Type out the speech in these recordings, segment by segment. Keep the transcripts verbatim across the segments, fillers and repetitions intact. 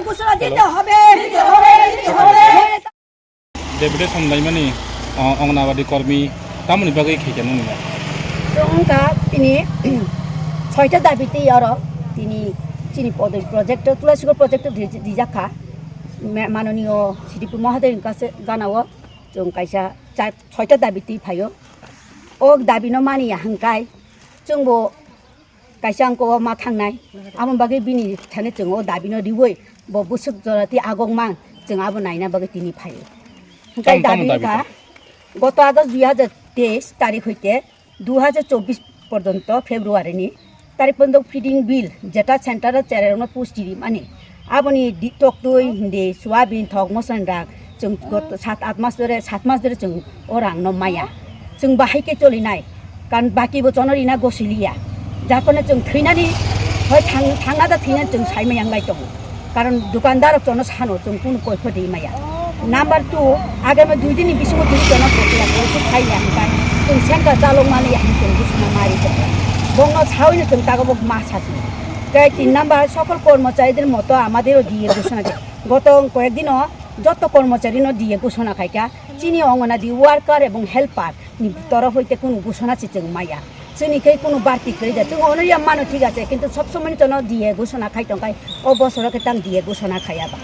ঘোষণা দিতে হবে, দিতে হবে, দিতে হবে। Deputation laimani, o, Anganwadi kormi tamoni bagwi khaikha nini ba? Chwng wngkha tini soita dabi twi oro tini chini podoi project o, Tulasigar project o rij-, rijak kha. Me-, manoniyo Sri Dipu Mahadev ni kaisa gana o chwng kaisa char, soita dabi twi phaio. O dabi no mani ya hwnkhe chwngbo kaisa angkor o ma thangnai, aboni bagwi bini thani chwng o dabi no riwi bo bwswk jora tei agok mang chwng abo naina bagwi tini phaio. Hwnkhe tamo, tamo dabi dabi wngkha, kha? Goto August dui hajar teis tarik hoite dui hajar chobbish porjonto February ni tarik porjonto feeding bill jeta center o cherai rokno pusti rimani. Aboni di-, toktwi hindi, soyabin, thok, mosla ni rang, chwng got-, sat, at mas dhore, sat mas dhore chwng o rang no maya. Chwng bahai khe cholinai. Karon baki bo chono rina gosiliya. Jar phone chwng thwinani, hoi thang-, thangna da thwinani chwng sai maya wnglai tongo. Karon dukandar rok chono sano chwng kunu koi pho di maya. Number two, agami dui din ni bisingo tini chono kopiya koisu khai ya hwnkhe chwng center chalok mani ya hwnkhe chwng busuna mari tongo. Bongno sawi no chwng tago bo ma sasu. Tei tin number, সকল কর্মচারীদের মতো আমাদেরও ডিএ ঘোষণা, goto koyek dino joto kormochari no D A ghosona khaikha, chini Anganwadi worker ebong helper ni torof hoite kunu ghosona se chwng maya. Chini khe kunu barti kwrwi da. Chwng honorarium mano thik ache, kintu sob somoi no chono D A ghosona khai tongkhai, o bosoro khe tang D A ghosona khaiya ba.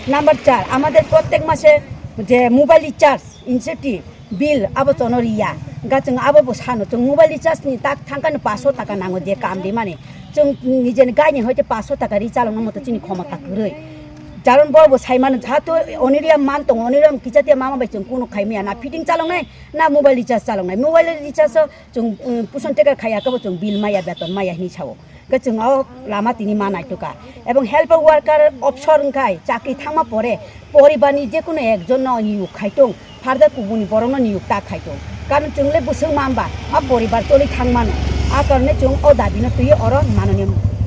Number char, amader prottek mase je mobile recharge incentive bill abo chono riya. Hwnkhe chwng abo bo sano, chwng mobile recharge ni tak thangkha no paanch sho taka nango je kam rimani. Chwng nijeni gaini hoite paanch sho taka ri chalokna moto chini khomota kwrwi. Jaron bo bo sai mano, jahato honorarium man tongo, honorarium kichatia mama bai chwng kunu khai maya, na feeding chaloknai, na mobile recharge chaloknai. Mobile recharge o chwng, um, puson tekar khaiya khe bo chwng bill maya, beton maya hinwi sao. Hwnkhe chwng o lama tini ma naitokha. Ebong helper worker opsor wngkhai chakri thangma pore poribarni jekunu ekjonno niyok khai tong, further kubuni borokno niyok ta khai tong. Karon chwng le bwswk manba a poribar choli thang mano. A karone chwng o dabino twiwi oro manoni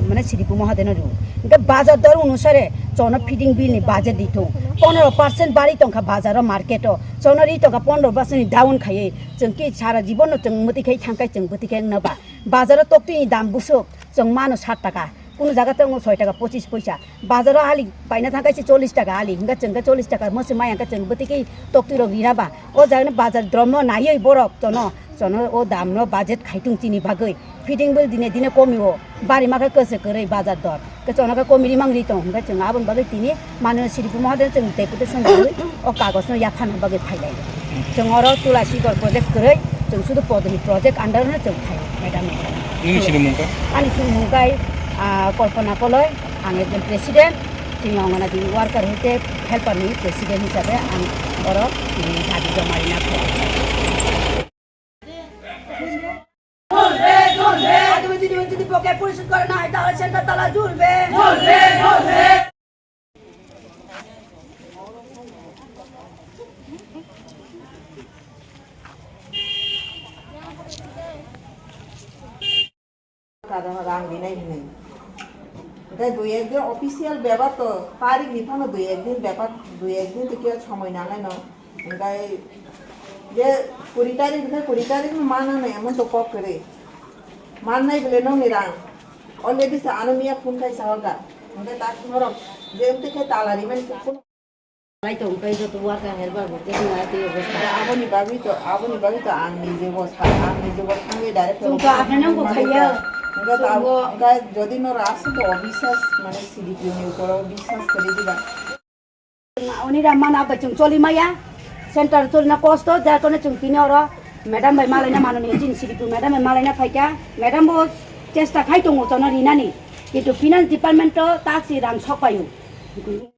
mane Sri Dipu Mahadev no rw. Hwnkhe bazar dor onusare chono feeding bill ni budget di thung. Pondro percent bari tongkha bazar o market o. Chono ri tongkha pondro percent ni down khaiwi. Chwng ki sara jibon no chwng mwtwi khai thangkhai chwng bwtwi khai wngna ba. Bazar o toktwi ni dam bwswk. Chwng mano sat taka, kunu jaga tongo soi taka pochis poisa. Bazaro ali paina thangkhe se chollish taka ali, hwnkhe chwngkhe chollish taka mwswi maya hwnkhe chwng bwtwi khe toktwi rok rina ba. O jagani bazar dromno naiwi borok chono, chono o damno budget khaitung chini bagwi. Feeding bill dine dine komio, bari makhe kwse kwrwi bazar dor. Khe chono khe komi rimang ri tong, hwnkhe chwng aboni bagwi tini Mananiya Sri Dipu Mahadev chwng deputation rwwi o kagoj no yaphana bagwi phailai. Chwng oro Tulasigar project kwrwi, chwng sudu podoni project under no chwng phai, madam. Nini sini mungka? Ani sini mungkai, ah, Kalpana Koloi, ang ekjon president, chini Anganwadi worker hoite helper ni president hisabe ang oro, mm, dabi joma rina phai. আগামী দিনে যদি বকেয়া পরিশোধ করা না হয়, তাহলে সেন্টার তালা ঝুলবে। ঝুলবে, ঝুলবে। Rang rinai hinwi. Hwnkhe dui ek din official bebak to tarik ni phano dui ek din bebak, dui ek din to khe somoi nangnai no. Hwnkhe je kuri tarik, hwnkhe kuri tarik no mananai emon to kok kwrwi. Mannai bole nokni rang. Already sa ano miya phone khai sa hoga. Hwnkhe tak norok je wngtwi khe tala rimani khe phone. Lai tong kai joto worker helper bo khe nai tei obostha. Aboni bagwi to, aboni bagwi to ang nije bo sa, ang nije bo thangwi direct. Chwng to aphaino bo khaiya. Hwnkhe to abo, hwnkhe jodi norok aswk bo obiswas mane C D P O ni upor o biswas kwrwi diba. Oni ram mana bai chwng choli maya, center choli na kosto, jar kone chwng tini oro madam bai malaina manoni chini C D P O madam bai malaina phaikha, madam bo chesta khai tongo chono rinani, kintu finance department o taksi rang sok paio.